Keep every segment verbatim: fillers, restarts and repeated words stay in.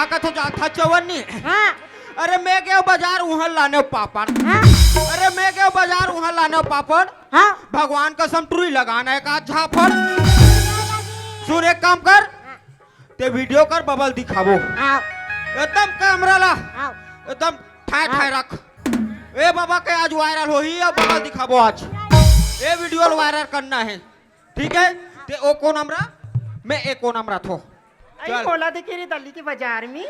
कथो जाथा चवन्नी। हाँ। अरे मैं गेंव बजार उहाँ लाने पापड़। हाँ। अरे मैं गेंव बजार उहाँ लाने पापड़। हाँ। भगवान कसम टुरी लगाना हे का झापड़। सुन एक काम कर, ते video कर बबल दिखाबो। हाँ। एकदम camera ला, हाँ। एकदम ठाय ठाय हाँ। रख। ए बाबा के आज viral होही, अब बबल दिखाबो आज। ए video viral करना हे। ठीक है, ते ओ कोना म रह, मैं ए कोना म रथों। अई चल। मोला देखे रे दल्ली के बजार में।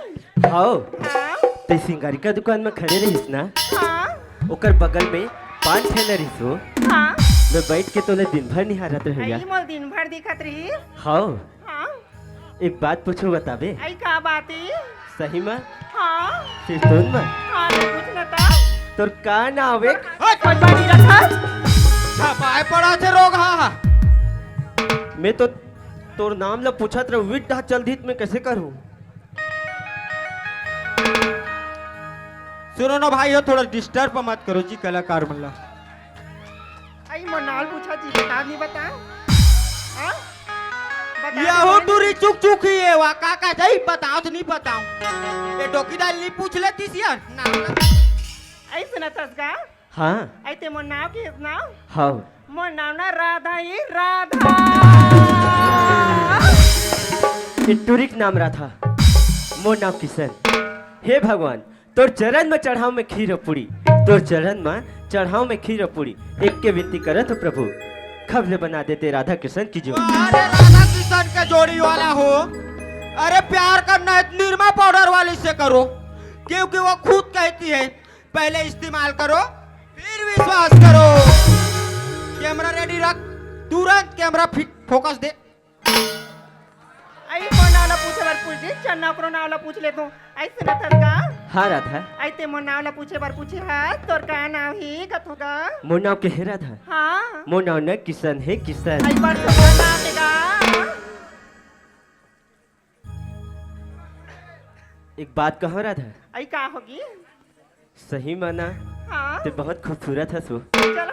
हव। हाँ। ते सिंगारिका दुकान में खड़े रहिस ना? हाँ। ओकर बगल में पान ठेला रहिस हो। हाँ। मैं बैठ के तोला दिन भर निहारत रहेंव। अई मोला दिन भर दिखत रहिस। हव। हाँ। एक बात पूछों, बताबे? अई का बात हे? सही में? हाँ। सिरतोन में? हाँ, नहीं पूछना था। तोर का नाव हे? हट! कोई बात नहीं रखा। छपाय पड़ा थे रोगहा। मैं तो तोर नाम ला पूछत रहों, विट डहा चल दिस त मैं कइसे करहूँ? सुनो ना भाई हो, थोड़ा disturb मत करो जी कलाकार मन ला। अई मोर नाव पूछा जी, बता नहीं बता। हाँ? बता दे यहू भाई। टुरी चुक चुक ही हे, वा का का जाई बताओ तो नहीं बताओ। ये डोकी दाल नहीं पूछ लेतिस यार। ना, ना। अई सुनत हस का? हाँ। अई ते मोर नाव के नाव? हव। मोर नाव ना राधा, ए राधा। ए टुरी के नाम राधा, मोर नाव किशन। हे भगवान, तोर चरण में चढ़ाव में खीर पूरी, तोर चरण में चढ़ाव में खीर पूरी। एक के विनती करत हों प्रभु, खबले बना दे ते राधा किशन की जोड़ी। अरे राधा किशन के जोड़ी वाला हो, अरे प्यार करना हे त निरमा powder वाली से करो, क्योंकि वो खुद कहती है पहले इस्तेमाल करो, फिर विश्वास करो। Camera ready रख, तुरंत camera fit focus दे। अई मोर नाव ला पूछे बर पूछ जी, चन्ना ओकरो नाव ला पूछ लेथों। अई सुनत हस का? हाँ राधा। अई ते मोर नाव ला पूछे बर पूछे हस, तोर का नाव हे कथों का? मोर नाव के हे राधा? हाँ। मोर नाव न किशन हे, किशन। अई बड़ सुंदर नाव हे गा। एक बात कहूँ राधा? अई का होगे? सही में ना, हाँ। ते बहुत खूबसूरत हस वो। चल हट।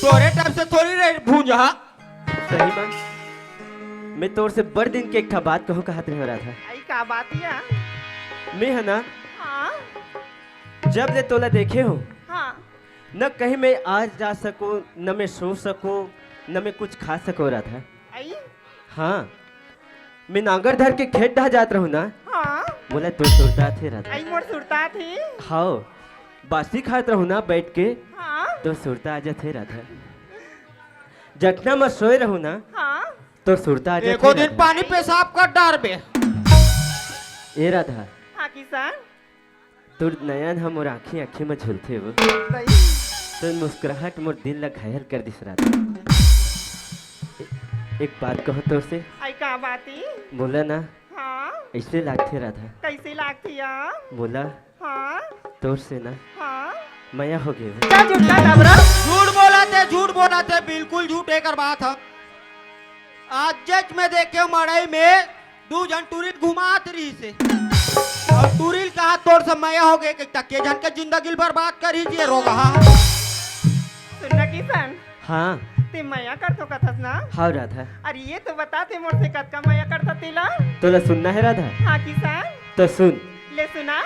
तोरे type से थोड़ी रे भूंजा। सही में, मैं तोर से बड़ दिन के एक ठा बात कहूँ कहत रहेंव राधा। अई का बात या? मैं हे ना, हाँ। जब ले तोला देखे हों, हाँ। न कहीं मैं आ जा सकों, न मैं सो सकों, न मैं कुछ खा सकों राधा। अई? हाँ, मैं नांगर धर के खेत डहा जात रहों ना, हाँ। मोला तोर सुरता आथे राधा। अई मोर सुरता आथे? हव, बासी खात रहों ना बैठ के, हाँ। तोर सुरता आ जाथे राधा। जतना मैं सोए रहों ना, हाँ। तोर सुरता आ जाथे एको दिन राधा। पानी पेशाब कर डारबे। ए राधा। हाँ किशन। तोर नयन ह मोर आँखी आँखी म झुलथे वो। सही। तोर मुस्कुराहट मोर दिल ला घायल कर दिस राधा। ए-, एक बात कहूँ तोर से। अई का बात हे? मोला ना हाँ। अइसे लागथे राधा। कइसे लागथे या? मोला हाँ। तोर से ना हाँ। मया हो गे। चल झूठा डबरा। झूठ बोलथे, झूठ बोलथे, बिल्कुल झूठ एकर बात हे। आज जच में देखे मड़ई में दू झन टुरी ल घुमात रहिस हे। अउ टुरी ल कहा तोर से मया हो गे, के तके झन के जिंदगी ल बर्बाद कर ही दिए रोगहा। सुन ना किशन। हाँ। ते मया करथों कथस ना? हाँ राधा। अरे ये तो बता ते मोर से कतका मया करथस तेला? तोला सुनना हे राधा? हाँ किशन। तो सुन। ले सुना।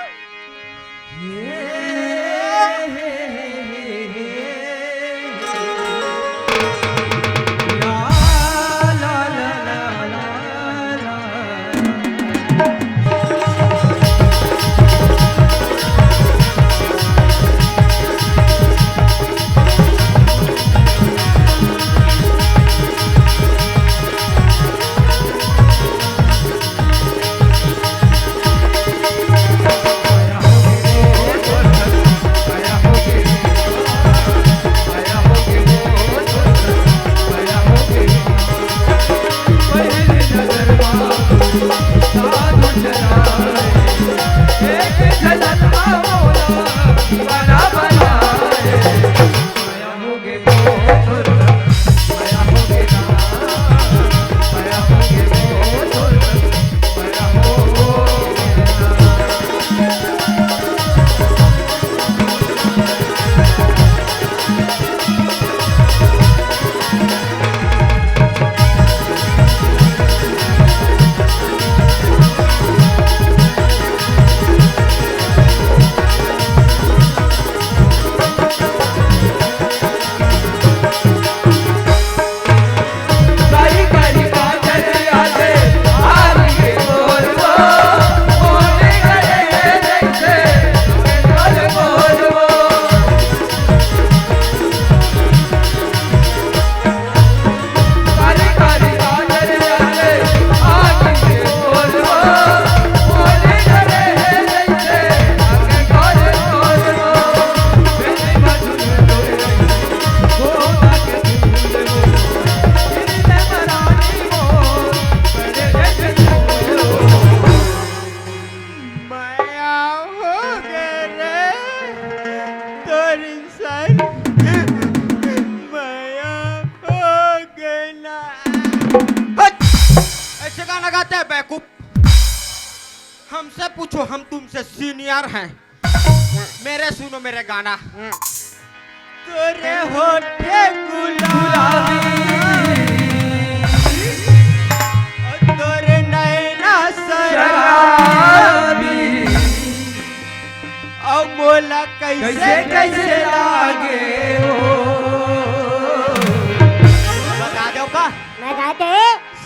हमसे पूछो, हम तुमसे सीनियर हैं। मेरे सुनो, मेरे गाना। तोरे होठे गुलाबी, तोरे नैना शराबी, अब मोला कैसे कैसे लागे हो। बता दो का? मैं गाते।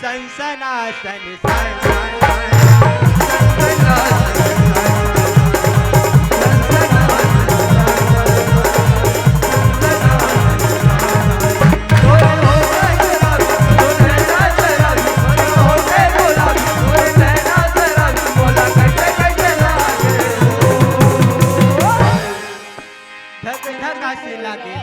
सनसनासन, सनसनासन, सनसनासन। धक धक आसे लागे।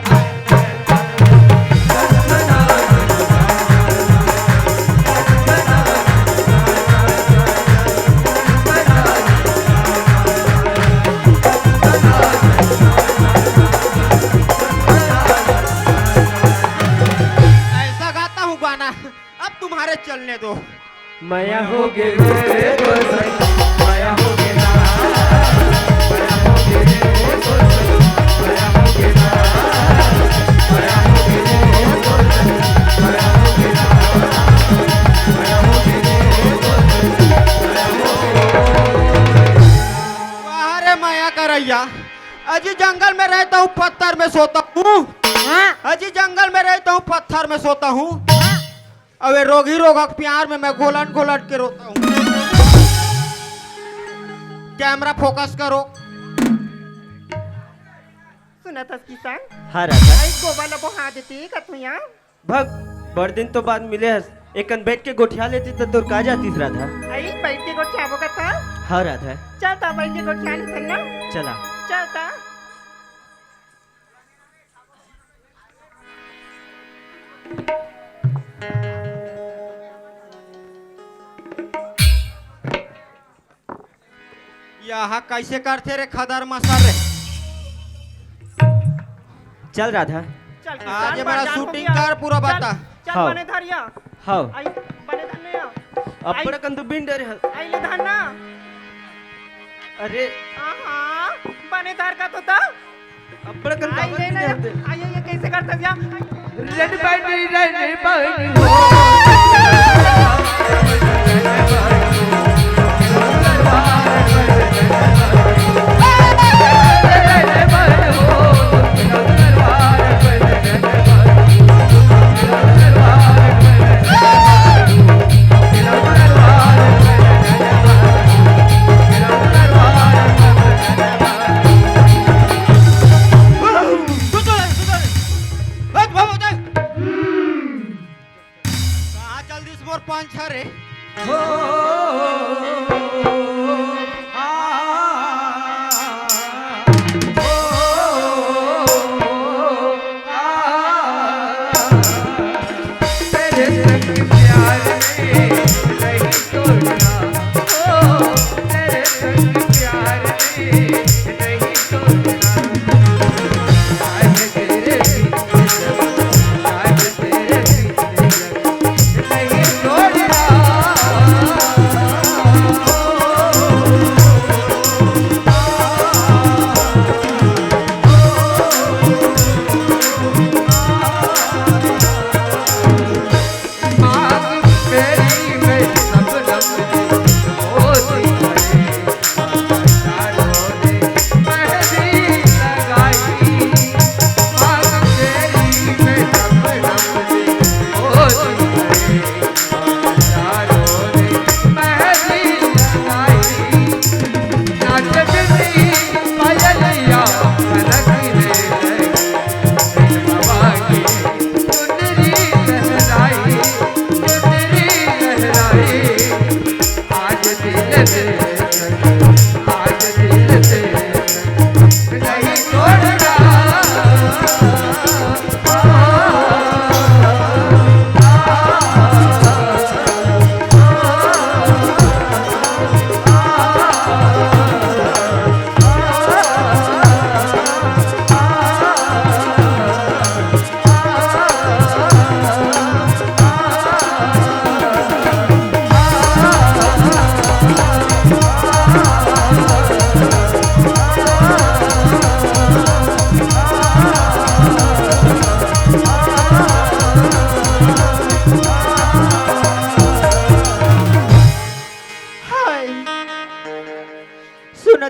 ऐसा गाता हूँ गाना, अब तुम्हारे चलने दो। मया हो गे रे गोसाई, मया हो गे ना, मया हो गे रे गोसाई, मया हो गे ना, मया हो गे रे गोसाई, मया हो गे ना, मया हो गे रे गोसाई, मया हो गे। वाह रे मया करैया, अजी जंगल में रहता हूँ, पत्थर में सोता हूँ। हाँ? अजी जंगल में रहता हूँ, पत्थर में सोता हूँ। अबे रोगी रोगक प्यार में मैं घोलन घोलन के रोता हूँ। कैमरा फोकस करो। सुनत हस किसान? हाँ राधा। आई गोबर ल बोहा देती का तू यहाँ? भग, बड़ दिन तो बाद मिले हस, एकन बैठ के गोठिया लेती त तोर का जातिस राधा? आई बैठ के गोठियाबो का था? हाँ राधा। चल ता बैठ के गोठिया लेथन ना। चला। चल ता। यहाँ कैसे करथे रे खदर मसर रे? चल राधा। चल आज किसान, हमारा बाजार shooting होगे। कर पूरा चल, बता। चल हाँ। बने धरिया। हाँ। आई, बने धर ले आ। अब्बड़ आई। कन तो बिन डरे हल। आई ले धर ना। अरे। आहा, बने धर का तो ता। अब्बड़ कन आई काबर ले ना। बिन डरते? आई, आई, ये कैसे करता जा? रेड बनी, रेड बनी हो। कहाँ चल दिस मोर पाँच छह रे? हो, आ, हो, आ, तेरे संग प्यार में नहीं तोड़ना, हो, तेरे संग प्यार में नहीं तोड़ना।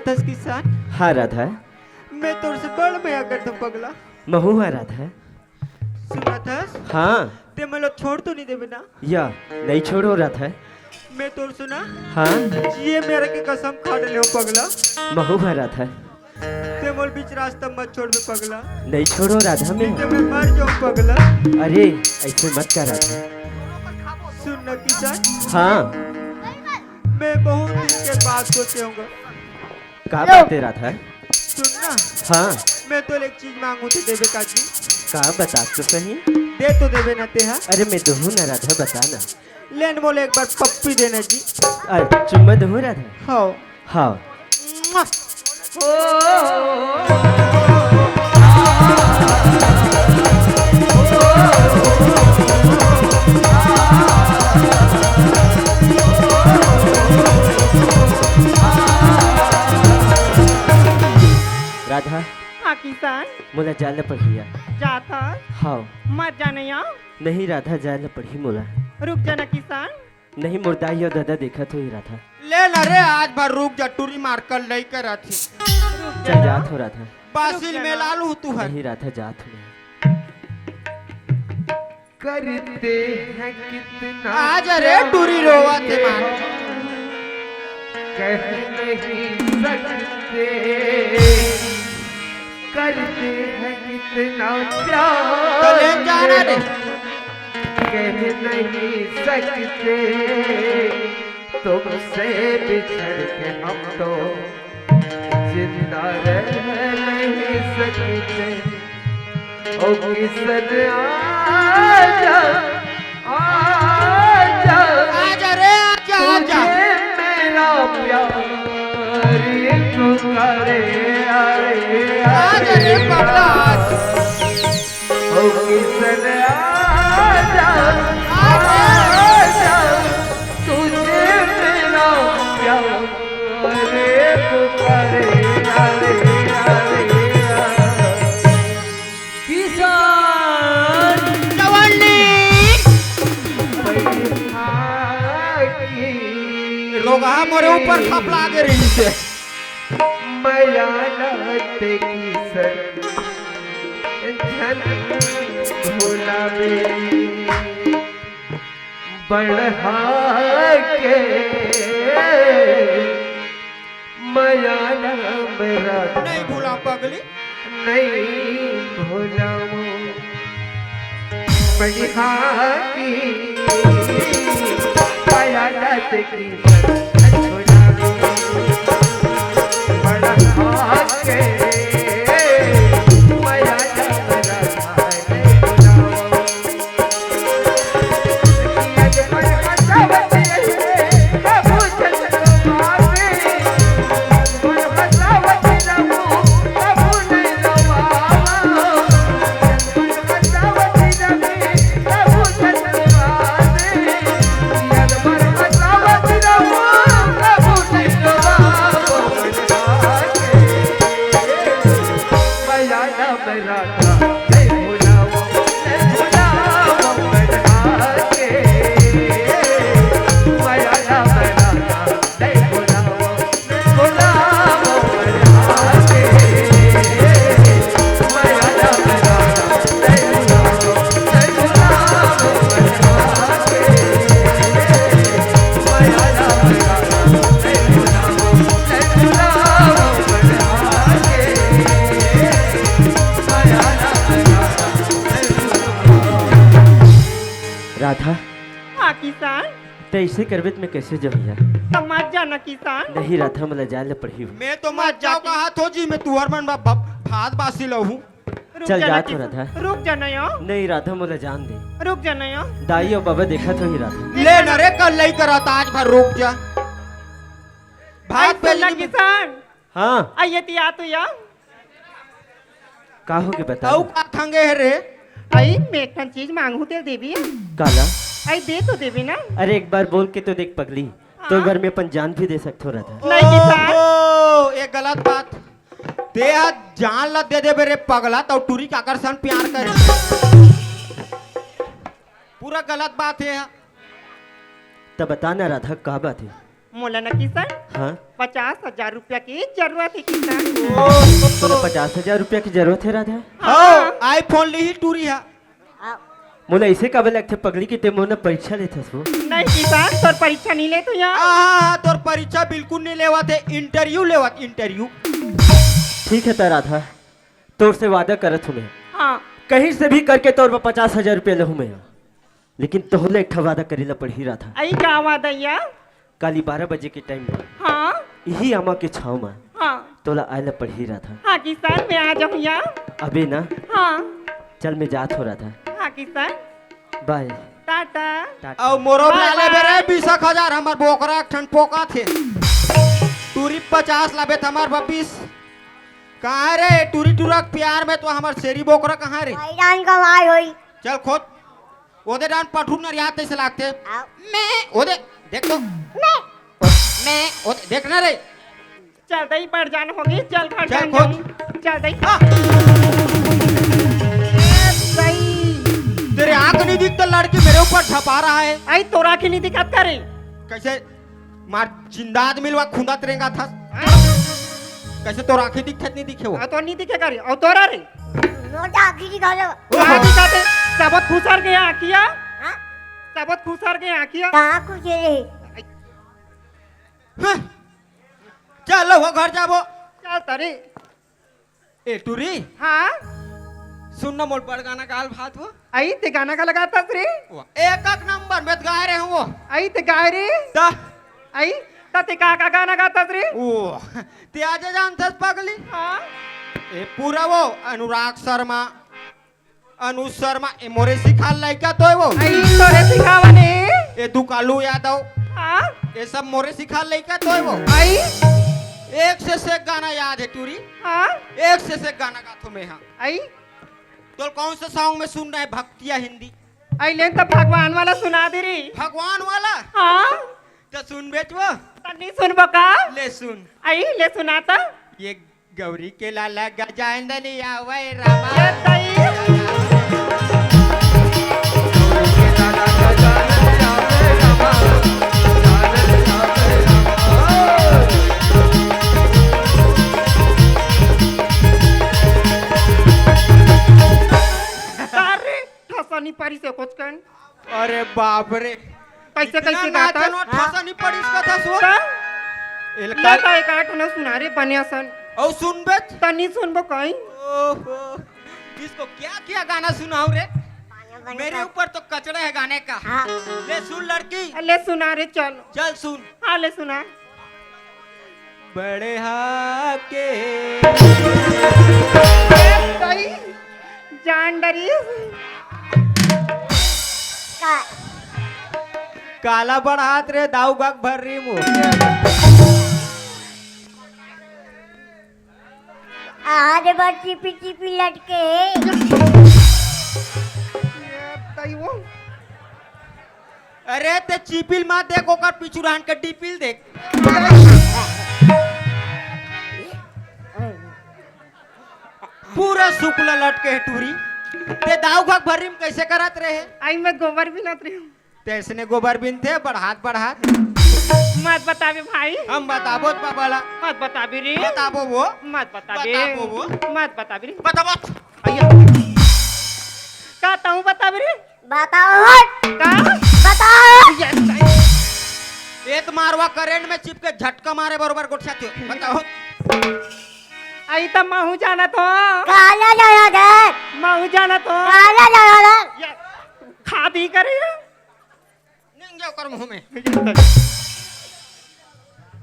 तस किसान। हाँ राधा। मैं तोर से बड़ मया करथंव पगला। महू हा राधा। सुनत हस? हाँ। ते मोला छोड़ तो नहीं देबे ना? या, नहीं छोड़ों राधा। मैं तोर से ना, हाँ। जिए मरे के कसम खा डरे हंव पगला। महू हा राधा। ते मोला बीच रास्ता मत छोड़बे पगला। नहीं छोड़ों राधा मैं। नहीं तो मैं मर जाहूं पगला। अरे, अइसे मत कह राधा। सुन ना किसान। हाँ। मैं बहुत दिन के बाद सोचे हंव। का बात हे राधा? सुन ना। हाँ। मैं तोर ले एक चीज मांगहूं, ते देबे का जी? का, बता तो सही। दे तो देबे ना ते हा? अरे मैं दूहूं ना राधा, बता ना। ले ना, मोला एक बार पप्पी दे ना जी। अरे चुम्मा दूहूं राधा? हाँ। हाँ। राधा। हाँ किसान। मोला जाए ल पड़ही। जात हस? हाँ। मत जा ना। नहीं राधा, जाए ल पड़ही मोला। रुक जा ना किसान। नहीं, मोर दाई अउ ददा देखत होही राधा। ले ना रे, आज भर रुक जा, टूरी मार कर लई करत हे। रुक जा चल ना। जात हंव राधा। बासिल रुक जा में ना। लालू तू हर। नहीं राधा, जात हंव मैं। करते हैं कितना आज अरे प्यार टूरी रोवत हे मार। कह नहीं सकते, करते हैं कितना प्यार। तो ले जाना रे। कह नहीं सकते, तुमसे बिछड़ के हम तो जिंदा रह नहीं सकते। ओ किसन आजा, आजा। आजा रे, आजा, आजा। तुझे मेरा प्यार पुकारे, अरे, अरे। आजा रे पगला, आजा। ओ किसन आजा, आजा, तुझे मेरा प्यार पुकारे, अरे, अरे, अरे। किसान जवानी। रोगहा मोरे ऊपर खपला गे रहिसे। मया लगते किसन झन भुलावे। बढ़ा के मया नाम राधा। नहीं भुलावंव पगली। नहीं भुलावंव। बढ़ा के मया नाम की राधा। हाँ किसान। तैं अइसे करबे त मैं कइसे जाहूं यार? त मत जा ना किसान। नहीं राधा, मोला जाए ल पड़ही। मैं तो मत जावंव कहत हों जी, मैं तुंहर मन बर भ-, भात बासी लाहूं। रुक चल जा ना जात हों किसान, राधा। रुक जा ना यो। नहीं राधा, मोला जान दे। रुक जा ना यो। दाई अउ बाबा देखत होही राधा। ले ना रे, कल्लई करत आज भर रुक जा। भात अई सुन ना बेलनी में किसान। हाँ। अई ये तिया तो या। का होगे बता अउ ना। का खंगे हे रे? अई मैं एक ठन चीज मांगहूं तेला देबे। काला? अई दे तो देबे ना। अरे एक बार बोल के तो देख पगली, हाँ। तोर बर मैं अपन जान भी दे सकथों राधा। नहीं किसान। ओहो, ये गलत बात। तें हा जान ला दे देबे रे पगला, त टूरी काकर सन प्यार करे। पूरा गलत बात हे। त बता ना राधा, का बात हे? मोला न किसन, हाँ? पचास हजार रुपया के जरूरत हे किसन। तोला पचास हजार रुपया के जरूरत हे, राधा? हाँ। हाँ, iPhone लिही टूरी हा। मोला अइसे काबर लगथे पगली के ते मोर न परीक्षा लेथस वो? नहीं किसन, तोर परीक्षा नहीं लेत हो यहाँ। हाँ, हाँ, तोर परीक्षा बिल्कुल नहीं लेवत हे, interview लेवत, interview। ठीक है त राधा, तोर से वादा करत हूँ मैं। हाँ। कहीं से भी करके तोर बर पचास हजार रुपया लहूँ मैं। लेकिन तोहले एक ठा वादा करे ला पड़ही राधा। अई का वादा या? काली बारह बजे के टाइम में हाँ। इही आमा के छाव में हाँ। तोला आए ला पड़ही राधा। हाँ किसन, मैं आ जाऊँ या। अबे ना। हाँ। चल, मैं जात हो राधा। हाँ किसन। बाय। टाटा। टाटा। अउ मोरो bye ला लेबे रे bye। बीस एक हजार, हमर बोकरा एक ठन पोका थे। टूरी पचास लाबे त हमर बब्बीस। कहाँ रे टूरी टूरा के प्यार में तो हमर शेरी बोकरा कहाँ रे? भाई जान कमाई होई। चल खोज। ओदे डान पठरू नरियात तइसे लागथे। आओ। मैं, ओदे, देख तो। मैं। मैं, ओदे, देख ना रे। चल दई, बड़ जान होगी, चल घर चल, जान खोज। जाऊं। चल दई। आ। ए, दई। तेरे आंख नहीं दिखता, लड़की मेरे ऊपर झपा रहा है। आई, तोर आंखी नहीं दिखत का रे? कैसे? मार जिंदा आदमी लवा खुंदत रेंगा था। हाँ? कैसे तोर आंखी दिखत नहीं दिखे वो? आ, तो नहीं दिखे का रे? और तोरा रे? मोटा आंखी दिखा दो। ओ, आंखी का दे? सबत खुसर गया आंखिया? हाँ? सबत खुसर गया आंखिया? कहाँ खुसरे? हाँ। चल, वो घर जाबो। चल, तरे। ए, टूरी। हाँ? सुन ना, मोर बड़ गाना गाल भात वो। आई, ते गाना का लगाता रे? वाह, एक, एक नंबर में गाय रहे हूँ वो। आई, ते गाय रे? दा। आई, ता ते का, का गाना गाता रे? ओ, ते आजे जानथस पगली? हाँ? ए, पूरा वो, अनुराग शर्मा, अनुज शर्मा, ए मोरे सिखाल लइका तो है वो। आई तोरे सिखावा ने। ए दुकालू यादव। हाँ? ए सब मोरे सिखाल लइका तो है वो। आई? एक से से गाना याद है टूरी। हाँ? एक से से गाना गाथो मैं, हाँ। आई? तो कौन सा song में सुन रहा है, भक्तिया हिंदी? आई ले तो भगवान वाला सुना दे रे। भगवान वाला? हाँ? तो सुन बेटवा। तन्नी सुनबो का? ले सुन। आई ले सुना तो। ये गौरी के लाला गजानन आवे रामा। ये दई। अरे, ठसनी परी से कुछ कन। अरे बाप रे। कैसे, इतना कैसे गाता? नाचन और हाँ। ठसा नहीं पड़ी इसका था सुन। का? एलका ले का एक आठ ना सुना रे बनिया सन। औ सुन बे। तनी सुनबो कहीं। ओहो। इसको क्या क्या गाना सुनाऊं रे? बनिया, बनिया मेरे का। ऊपर तो कचड़ा है गाने का। हाँ। ले सुन लड़की। ले सुना रे चल। चल सुन। हाँ ले सुना। बड़े हाके। सही। जान डरी। का? काला बढ़ात रे दाऊ गक भर री मु। आज बर चिपी चिपी लटके हे। ये बताइए वो। अरे ते चिपिल मत देख, ओकर पिछुरान के डिपिल देख। पूरा सुकला लटके हे टूरी। ते दाऊ घक भर्री म कैसे करत रहे? आई मैं गोबर बिनत रही हूँ। तैसने गोबर बिनथे, बढ़ात बढ़ात। मत बताबे भाई। हम बताबो त बाबा ला। मत बताबे रे। बताबो वो। मत बताबे। बताबो वो। मत बताबे रे। बताबो। आइए। का तहूँ बताबे रे? बताओ हट। का? बताओ। ये त मारवा करंट में चिपके झटका मारे बरोबर गोठियाथे। बताओ। आई त महू जानत हो। काला जाना दे। महू जानत हो। काला जाना दे। ये खादी करे। निंगे ओकर मुंह में।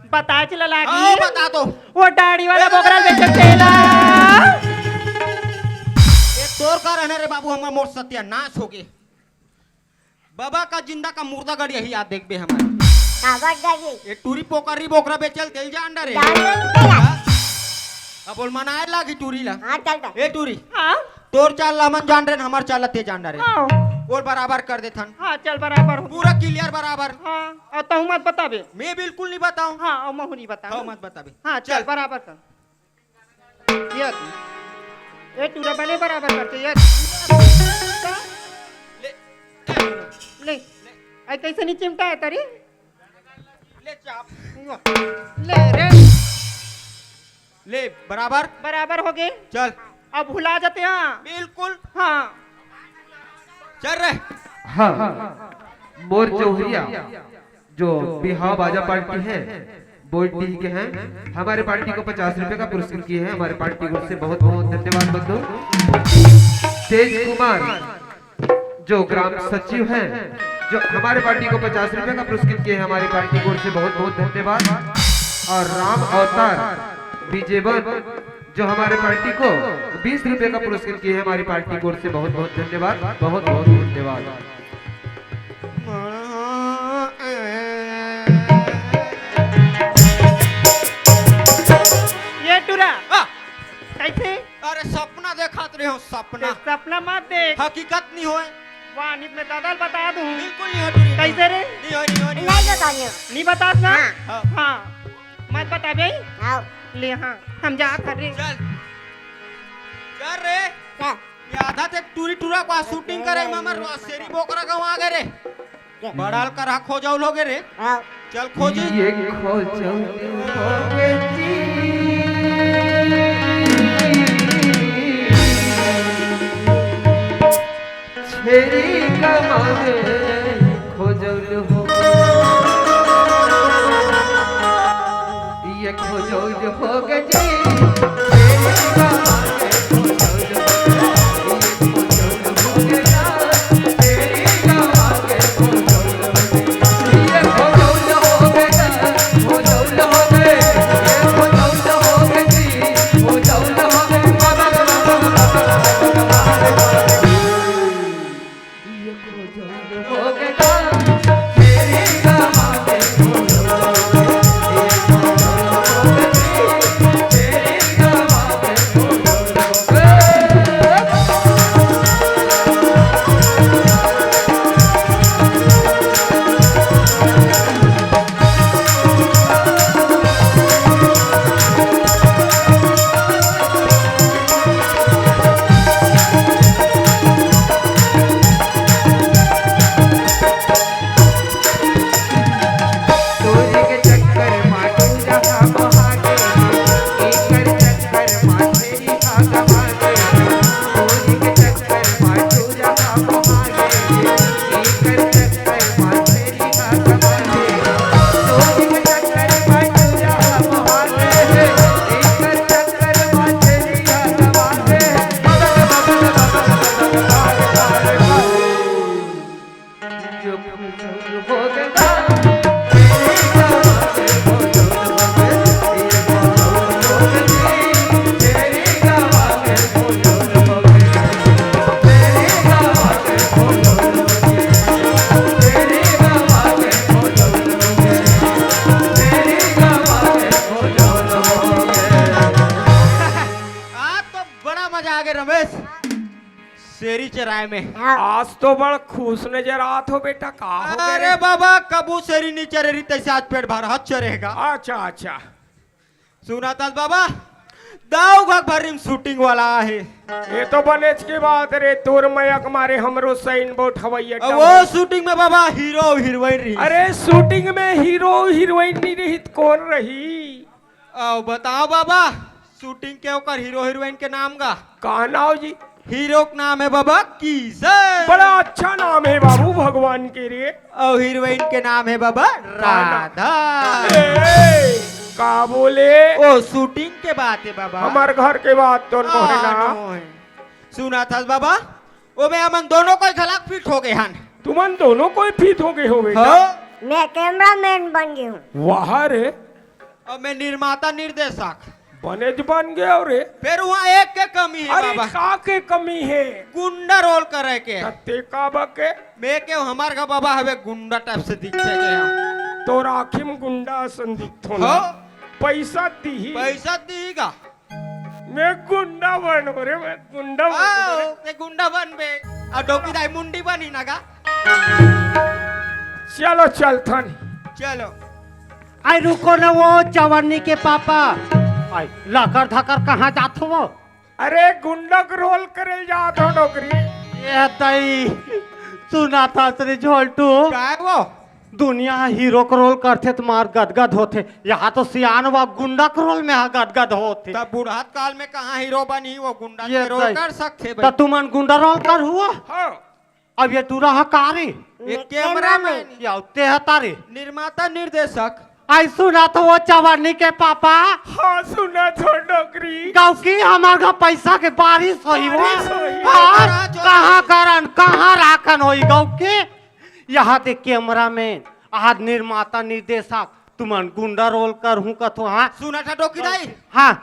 बता चला लागी। हाँ, बता दो। वो दाढ़ी वाला ए, बोकरा ए, बेचे तेला। ए, तोर का रहना रे बाबू, हमर मोर सत्यानाश हो गे। बाबा का जिंदा का मुर्दा गड़ी यही याद देखबे हमर। काबर जागे? ए टूरी पोकरी बोकरा बेचल तेल जान डरे। जान डरे तेला। हाँ? अब बोल मनाए लागी टूरी ला। हाँ, चल, चल। ए टूरी। हाँ? तोर चाल ला हमन जान डरे, हमर चाल ला ते जान डरे। हाँ। बोल बराबर कर देथन। हाँ, चल बराबर हो। पूरा क्लियर बराबर। हाँ, और तहूँ मत बताबे। मैं बिल्कुल नहीं बताऊँ। हाँ, और महू नहीं बताऊँ। हाँ, मत बताबे। हाँ, चल चल। बराबर कर। ये, ये टूरा बने बराबर करते ये। ले। ले। आई कैसे नहीं चिमटा है तारी? ले रे। ले, बराबर। बराबर हो गे। चल। अब भुला जाते हैं। बिल्कुल। हाँ। चल रे। हाँ, मोर चौहरिया जो बिहाव बाजा पार्टी है, बोईडीह के हैं, हमारे पार्टी को पचास रुपए का पुरस्कृत किए हैं। हमारे पार्टी को से बहुत बहुत धन्यवाद बंधु। तेज कुमार जो ग्राम सचिव हैं, जो हमारे पार्टी को पचास रुपए का पुरस्कृत किए हैं, हमारी पार्टी की ओर से बहुत बहुत धन्यवाद। और राम अवतार विजेवन जो हमारे पार्टी को बीस रुपए का पुरस्कृत किए हैं, हमारी पार्टी की ओर से बहुत बहुत धन्यवाद, बहुत बहुत धन्यवाद। ये टुरा। आ! कैसे? अरे सपना देखत रहे हो, सपना। ते सपना मत देख। हकीकत नहीं होए। वाह, नित मैं दादा ल बता दूं। बिल्कुल नहीं होए टुरी। कैसे रे? नहीं होए, नहीं होए, नहीं नहीं होए। बतानियो। नहीं बतास ना? हाँ। हाँ। हाँ। मत बताबे। हाँ। ले हाँ, हम जात हन रे। चल। चल रे। चल। ये आधा ते टूरी टूरा को शूटिंग करे, ममर सेरी बोकरा का वहाँ गए रे। बड़ाल कर हा खोजौल हो गे रे। हाँ। चल खोजी। ये खोजौल हो गे जी। छेरी कमावे खोजौल हो। ये खोजौल हो गे जी। आज तो बड़ा मजा आ गया रमेश, शेरी चराए में। हाँ। आज तो बड़ खुश नजर आत हो बेटा, का हो गए अरे रे? बाबा, कबू शेरी नहीं चरे रही, तैसे आज पेट भर हाथ चरेगा। अच्छा अच्छा। सुना था बाबा, दाऊ घर भरी में शूटिंग वाला है। ये तो बनेच के बात रे, तोर मया के मारे हमरो सैन बोट हवाई अड्डा अब वो में। शूटिंग में बाबा हीरो हीरोइन रही। अरे शूटिंग में हीरो हीरोइन नहीं रही तो कौन रही? आओ बताओ बाबा, शूटिंग के ओकर हीरो हीरोइन के नाम का? का नाम जी? हीरो के नाम है बाबा किशन। बड़ा अच्छा नाम है बाबू भगवान के रे। और हीरोइन के नाम है बाबा का नाम? राधा। ए, का बोले? ओ शूटिंग के बात है बाबा। हमार घर के बात तो नो है ना। हाँ, नो है। सुना था बाबा, वो में हमन दोनों कोई घलाक फिट हो गए हन। तुमन दोनों कोई फिट हो गए हो बेटा? हाँ। मैं कैमरामैन बन गई हूँ। वाह रे। अब मैं निर्माता निर्देशक। बनेच बन गए हो रे। फिर वहाँ एक के कमी है अरे बाबा। का के कमी है? गुंडा रोल करे के। त ते का बके? मैं के हमार का बाबा हवे गुंडा टाइप से दिखे के यहाँ। तोर आँखी में गुंडा असन दिखथो ना। हाँ। पैसा दीही। पैसा दीही का? मैं गुंडा बन रे, मैं गुंडा बन आओ, रे। मैं गुंडा बन बे। और डोकी दाई मुंडी बनी ना का? चलो चलथन। चलो। आई रुको ना वो जवानी के पापा। आई लाकर धाकर कहाँ जात हो वो? अरे गुंडा के रोल करे जात हो डोकरी। ये दई सुना था श्री झोलटू। काय वो? दुनिया ह हीरो के रोल करथे त मार गदगद होथे, यहाँ तो सियान व गुंडा के रोल में ह गदगद होथे। तब बुढ़त काल में कहाँ हीरो बनही, वो गुंडा ये के रोल सही। कर सकथे त भाई। तुमन गुंडा रोल कर हुआ? हाँ। अब ये टूरा ह का रे? ये कैमरा मैन। या ते ह तारे। निर्माता निर्देशक। आई सुना तो वो चवन्नी के पापा। हाँ, सुना तो डोकरी। गौकी हमार घर पैसा के बारिश होई वो। बारिश होई। और कहाँ करन, कहाँ राखन होई गौकी? यहाँ दे कैमरा मैन, आज निर्माता निर्देशक, तुमन गुंडा रोल कर हूँ कथो, हाँ? सुना था डोकी दाई। हाँ।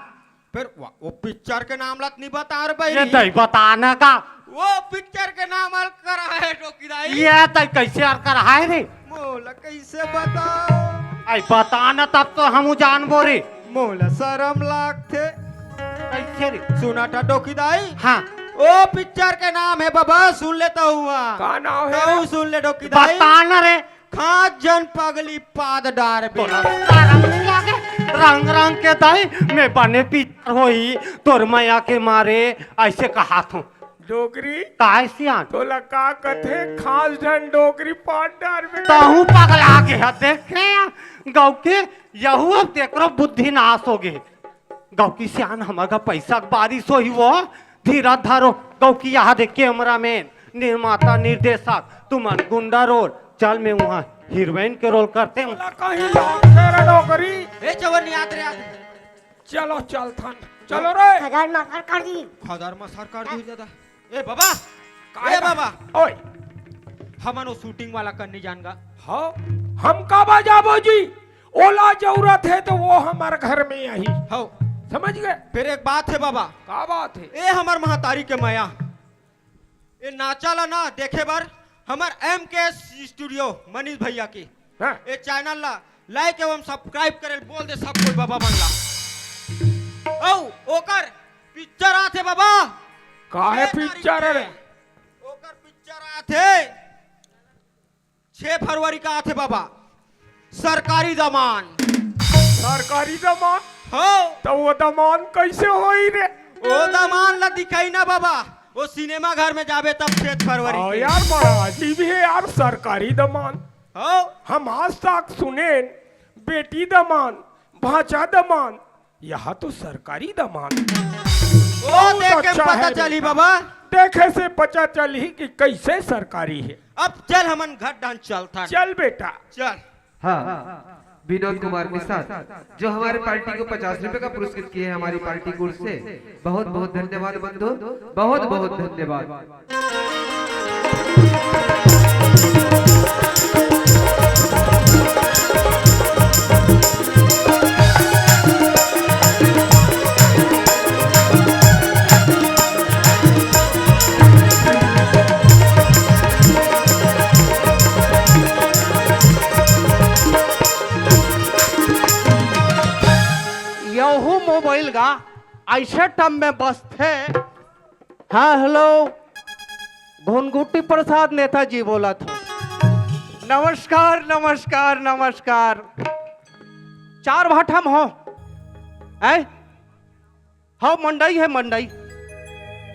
फिर वा-, वो पिक्चर के नाम ला त नहीं बता रे ये बहिरी। दई बता ना का? वो पिक्चर के नाम अल कर है डोकी दाई। ये दई कैसे अल कर है रे? मोला कैसे बताओ? आई बता ना तब तो हम जानबो रे। मोला शरम लागथे। कैसे रे? सुना था डोकी दाई। हाँ। वो पिक्चर के नाम है बाबा, सुन लेता हुआ। का नाम है? तू सुन ले डोकी दाई। बता ना रे। खास झन पगली पाद डारबे। तोला शरम नहीं लागे? रंग रंग के दाई, मैं बने पितर होई, तोर मया के मारे, ऐसे कहा थो। डोकरी? काय सियान? तोला का कथे, खास झन डोकरी पाद डारबे? तहूँ पगला गे ह, देखे गौकी, यहू अब तेकरो बुद्धि नाश हो गे। गौकी सियान, हमर घर पैसा के बारिश होही वो। धीरज धरो। गौकी, यहाँ दे कैमरा मैन, निर्माता, निर्देशक, तुमन गुंडा रोल। चल, मैं वहाँ हीरोइन के रोल करते हूँ। चला कहीं लोग तेरा डोकरी। ए चवर नहीं आत रे, आत। चलो, चल थन। चलो रे। खदर मसर कर दी। खदर मसर कर दी दादा। ए बाबा, काय ए बा? बाबा। ओए। हमन वो शूटिंग वाला कर नहीं जान गा। हाँ, हम काबर जाबो जी? ओला जरूरत है तो वो हमर घर में आही। हाँ। समझ गए? फिर एक बात है बाबा। का बात है? ए हमर महतारी के मया, ए नाचा ला ना देखे बर हमर एम के एस स्टूडियो मनीष भैया की, हाँ। ए चैनल ला लाइक एवं सब्सक्राइब करे बोल दे सब कोई बाबा मन ला। औ ओकर पिक्चर आथे बाबा। काहे छह तारीख पिक्चर के। रे? ओकर पिक्चर आथे छह फरवरी का आथे बाबा, सरकारी दमान। सरकारी दमान? हो। तो वो दमान कैसे होई रे? वो दमान ला दिखाई ना बाबा, वो सिनेमा घर में जाबे तब छह फरवरी हाँ के। यार, बड़ा अजीब है यार, सरकारी दमान। हो। हम आज तक सुनेन बेटी दमान, भांचा दमान, यहाँ तो सरकारी दमान। वो बहुत देख के अच्छा पता है चली बेटा। बाबा। देखे से पता चली कि कैसे सरकारी है। अब चल हमन घर डान चलथन। चल बेटा। चल। हाँ, विनोद कुमार निषाद, जो हमारे पार्टी को पचास रुपए का पुरस्कृत किए हैं हमारी पार्टी की ओर से, बहुत बहुत धन्यवाद बंधु, बहुत बहुत धन्यवाद। यहू मोबाइल गा ऐसे टम में बसथे। हाँ, हेलो, घुनघुटी प्रसाद नेताजी बोलत हूँ। नमस्कार, नमस्कार, नमस्कार। चार भाठम हो, हैं? हाँ, मंडई है, मंडई।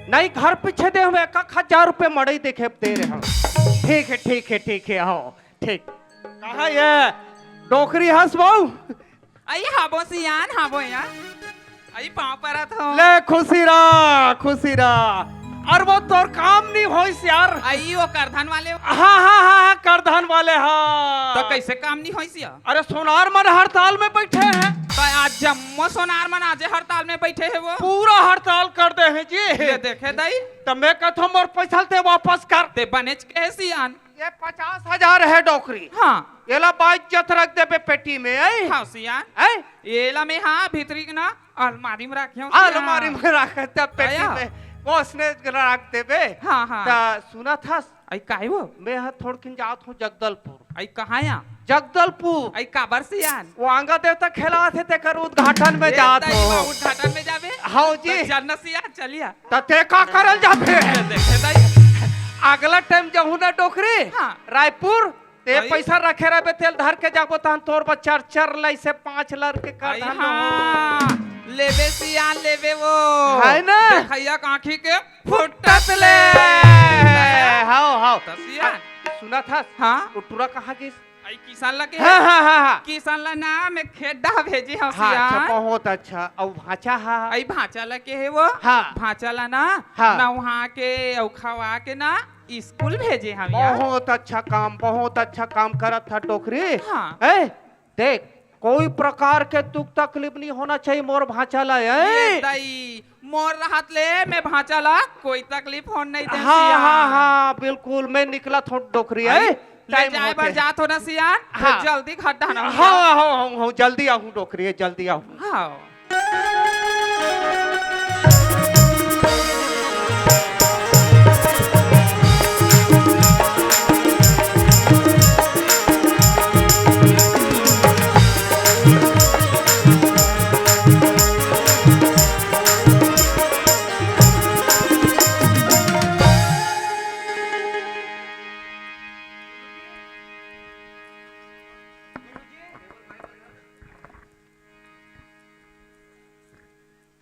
नहीं, घर पीछे दे हमें एक एक हजार रुपये मड़ई देखे दे रहे हो। ठीक है, ठीक है, ठीक है, हाँ, ठीक। कहाँ ये डोकरी हंस बहू? अई हाबो सियान, हाबो यार। अई पाँव परत हो। ले खुशी रहा, खुशी रहा। अरे वो तोर काम नहीं होइस यार। अई वो करधन वाले। हाँ, हाँ, हाँ, हाँ, करधन वाले, हाँ। तो कैसे काम नहीं होइस यार? अरे सोनार मन हड़ताल में बैठे हैं। तो आज जम्मो सोनार मन आजे हड़ताल में बैठे हैं वो। पूरा हड़ताल कर दे हैं जी। ये देखे दाई। तो मैं कहता हूँ मोर पैसा ते वापस कर। ते बनेच के सियान। ये पचास हजार है डोकरी। हाँ। एला बाइज्जत रख देबे पेटी में, ऐ? हाँ, सियान। ऐ? एला में, हाँ, भीतरी के ना अलमारी में रखे हूँ, सियान। अलमारी में रख दे पेटी आया? में। कोसने रख देबे। हाँ, हाँ। त सुनत हस? अई काहे वो? मैं ह थोड़किन जात हूँ जगदलपुर। अई कहाँ या? जगदलपुर। अई काबर सियान? वो आंगा देवता खेला थे, तेकर उद्घाटन में ए जात दाई हूँ। बा, उद्घाटन में जाबे? हाँ जी। तो चल ना सियान, चलिया। त ते का करल जाबे? ये देखे दाई। अगला टाइम जाहू ना डोकरी, हाँ। रायपुर, ते अई। पैसा रखे रहबे, तेल धर के जाबो, तहन तोर बर चर चर लाई से पाँच लर के कर अई धन हाँ, हो। लेबे सियान, लेबे वो। है ना? देखैया कांखी के फुटत ले। हाव, हाव। त सियान। सुनत हस? हाँ। वो टूरा कहाँ गिस? अई किसन ला के हाँ, हाँ, हाँ, हाँ। किसन ला ना मैं खेत डहा भेजे हंव हाँ, अच्छा, सियान। बहुत अच्छा। अउ भांचा हा? अई भांचा ला के हे वो? हाँ। भांचा ला ना हाँ। नउहा के अउ खवा के ना स्कूल भेजे हंव यार। बहुत अच्छा काम, बहुत अच्छा काम करत हा डोकरी। हाँ। ए, देख, कोई प्रकार के दुख तकलीफ नहीं होना चाहिए मोर भांचा ला, ए? ए दाई, मोर रहत ले मैं भांचा ला कोई तकलीफ होन नहीं देंव हाँ, सियान। हाँ, हाँ, बिल्कुल, मैं निकलत हों डोकरी, अई, ए? ले time जाए बर होगे। जात हों ना सियान, हाँ। जल्दी घर डहन आव। हाँ, हाँ, हाँ, हाँ, जल्दी आहूं डोकरी, जल्दी आहूं। हाँ।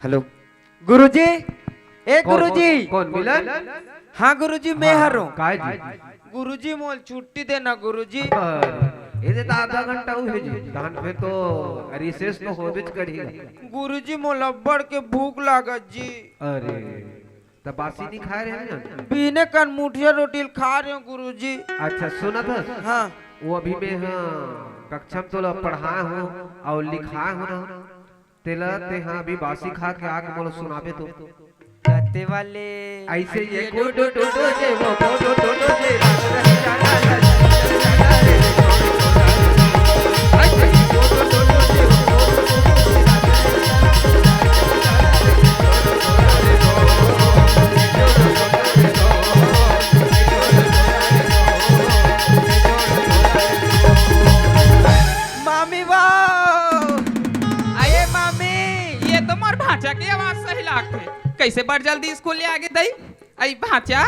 Hello। गुरुजी, ए कौन, गुरुजी। कौन, कौन, मिलन? हाँ गुरुजी, मैं हाँ, हरों। काय जी? गुरुजी, मोल छुट्टी देना गुरुजी। अरे, एदे त आधा घंटा हुए जी। तहन फिर तो recess तो होबेच करही। गुरुजी, मोल अब्बड़ के भूख लागत जी। अरे, त बासी नहीं खाए रहे ना? बिने कन मुठिया रोटी ल खा रहे हो गुरुजी। अच्छा, सुनत हस? हाँ। वो अभी मैं, हाँ, कक्षा में तोला पढ़ाए हों अउ लिखाए हों ना। तेला, तेहा अभी बासी खा के आके मोला सुनाबे तो। कते वाले। ऐसे ये को डो डो डो जे वो को डो डो डो जे। मामी वो। अये मामी, ये तो मोर भांचा के आवाज सही लागथे। कइसे बड़ जल्दी स्कूल ले आगे दई? अई भांचा।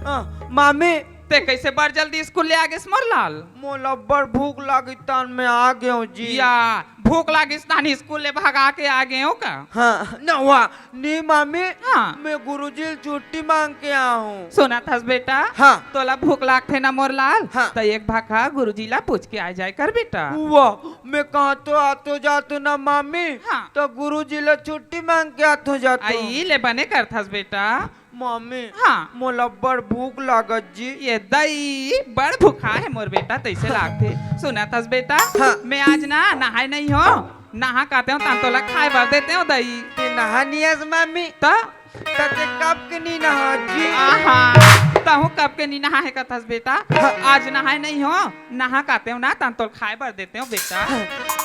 अ, मामी। ते कइसे बड़ जल्दी स्कूल ले आगेस मोर लाल? मोला बड़ भूख लागिस तहन मैं आ गेंव जी। या, भूख लागिस तहन स्कूल ले भगा के आ गेंव का? हाँ, नवा, नी मामी, हाँ। मैं गुरुजी ले छुट्टी मांग के आए हों। सुनत हस बेटा? हाँ। तोला भूख लागथे ना मोर लाल? हाँ। त एक भखा गुरुजी ला पूछ के आ जाए कर बेटा। वाह, मैं कहाँ तो आतो जातो ना मामी, हाँ। त गुरुजी ला छुट्टी मांग के आतो जातो। अई ले बने करथस बेटा। मामी, हाँ। मोला बड़ भूख लागत जी। ये दई, बड़ भूखा हे मोर बेटा, तइसे लागथे। सुनत हस बेटा, हाँ। मैं आज ना नहाए नहीं हों, नहा के आतेंव, तहन तोला खाए बर देतेंव दई। ते नहा नियस मामी? त? त ते कब के नी नहा जी? आहा, तहूँ कब के नी नहा हे कथस बेटा? हाँ। आज नहाए नहीं हों, नहा के आतेंव ना, तहन तोला खाए बर देतेंव बेटा।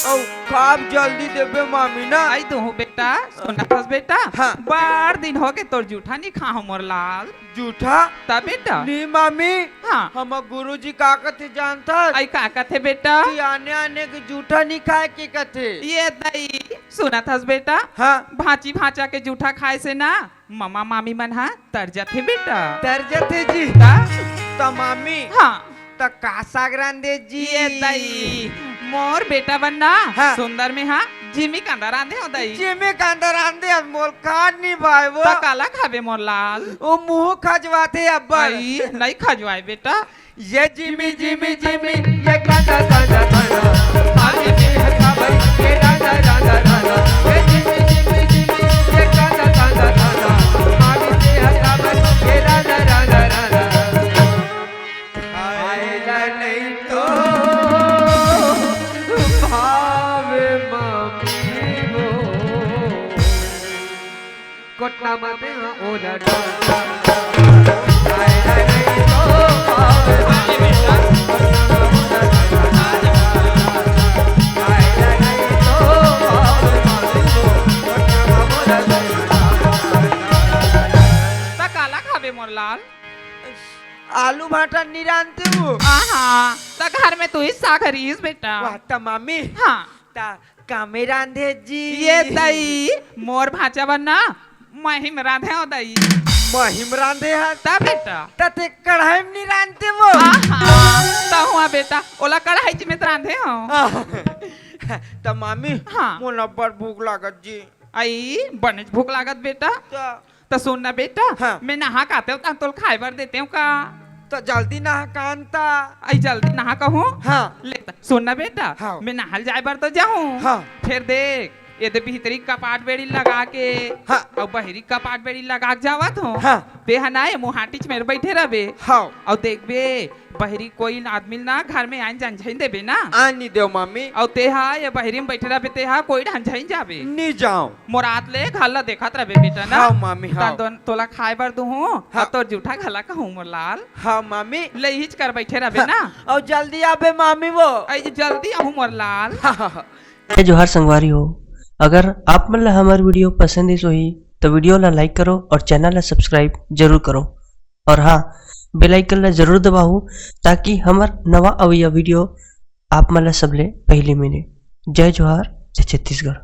अउ खाब जल्दी देबे मामी ना। अई दूहूँ बेटा, सुनत हस बेटा? हाँ। बड़ दिन होगे तोर जूठा नी खाहों मोर लाल। जूठा? त बेटा? नी मामी। हाँ। हमर गुरुजी का कथे जानथस? अई का कथे बेटा? कि आने आने के जूठा नी खाए के कथे। ये दई, सुनत हस बेटा? हाँ। भांची भांचा के जूठा खाए से ना ममा मामी मन ह तर जथे बेटा। तर जथे जी। त? त मामी। हाँ। त का साग रांधे जी? ये दई, मोर बेटा बर ना, हाँ। सुंदर में हा, जिमी कांदा रांधे हों दई। जिमी कांदा रांधे, अब मोर खान नी भाए वो। त काला खाबे मोर लाल? ओ मुंह खजवाथे अब्बड़। अई, नहीं खजवाए बेटा। ये जिमी, जिमी, जिमी, ये कांदा, कांदा, कांदा। आगे में हटा भाई, ये रांधा, रांधा, रांधा। ये जिमी, जिमी, जिमी, ये कांदा, कांदा, कांदा। आगे में हटा भाई, ये रांधा, रांधा, रांधा। आएला नहीं तो भावे मामी वो। कोटना मते हाँ ओला डाल। आएला नहीं तो भावे मामी वो। कोटना मते ओला डाल। आएला नहीं तो भावे मामी वो। कोटना मते ओला डाल। त काला खाबे मोर लाल? आलू भाटा नी रांधते वो। आहा, त घर में तुही साग हरीस बेटा। वाह, त मामी। हाँ। त कामे रांधे जी। ये दई, मोर भांचा बर ना, महिम रांधे हों दई। महिम रांधे हा? त बेटा। त ते कढ़ाई में नी रांधते वो। आहा, त हुआ बेटा, ओला कढ़ाई में रांधे हों। आह, त मामी, हाँ। मोला बड़ भूख लागत जी। अई, बनेच भूख लागत बेटा। त त सुन ना बेटा, हाँ। मैं नहा के आतेंव, तहन तोला खाए बर देतेंव का? त जल्दी नहा कांता। आई जल्दी नहा कहूँ? हाँ। ले त, सुन ना बेटा, हाँ। मैं नहाल जाए बर तो जाहूँ। हाँ। फेर देख, ये दे भीतरी कपाट बेड़ी लगा के, हाँ। अउ बहिरी कपाट बेड़ी लगा के जावत हूँ। हाँ। ते ह ना ये मुहाटी च मेर बैठे रबे। हाँ। अउ देखबे, बहिरी कोई आदमी ना घर में आन जान झन देबे ना। आन नी देव मामी। अउ ते ह ये बहिरी में बैठे रबे, ते ह कोई ढान झन जाबे। नी जाओ। मोर आत ले घर ला देखत रबे बेटा ना। हाँ मामी, हाँ। तन तोला खाए बर दूहूँ, हाँ। अउ तोर जूठा घला कहूँ मोर लाल। हाँ मामी। ले इहिच कर बैठे रबे हाँ। ना। अउ जल्दी आबे मामी वो। आई जल्दी आहूँ मोर लाल। हाँ, हाँ, हाँ। जय जोहार संगवारी हो, अगर आप मन ला हमर वीडियो पसंद आइस होही, तो वीडियो ला लाइक करो और चैनल ला सब्सक्राइब जरूर करो। और हाँ, बेल आइकन ला जरूर दबाओ, ताकि हमर नवा अवइया वीडियो आप मन ला सबले पहले मिले। जय जोहार, जय छत्तीसगढ़।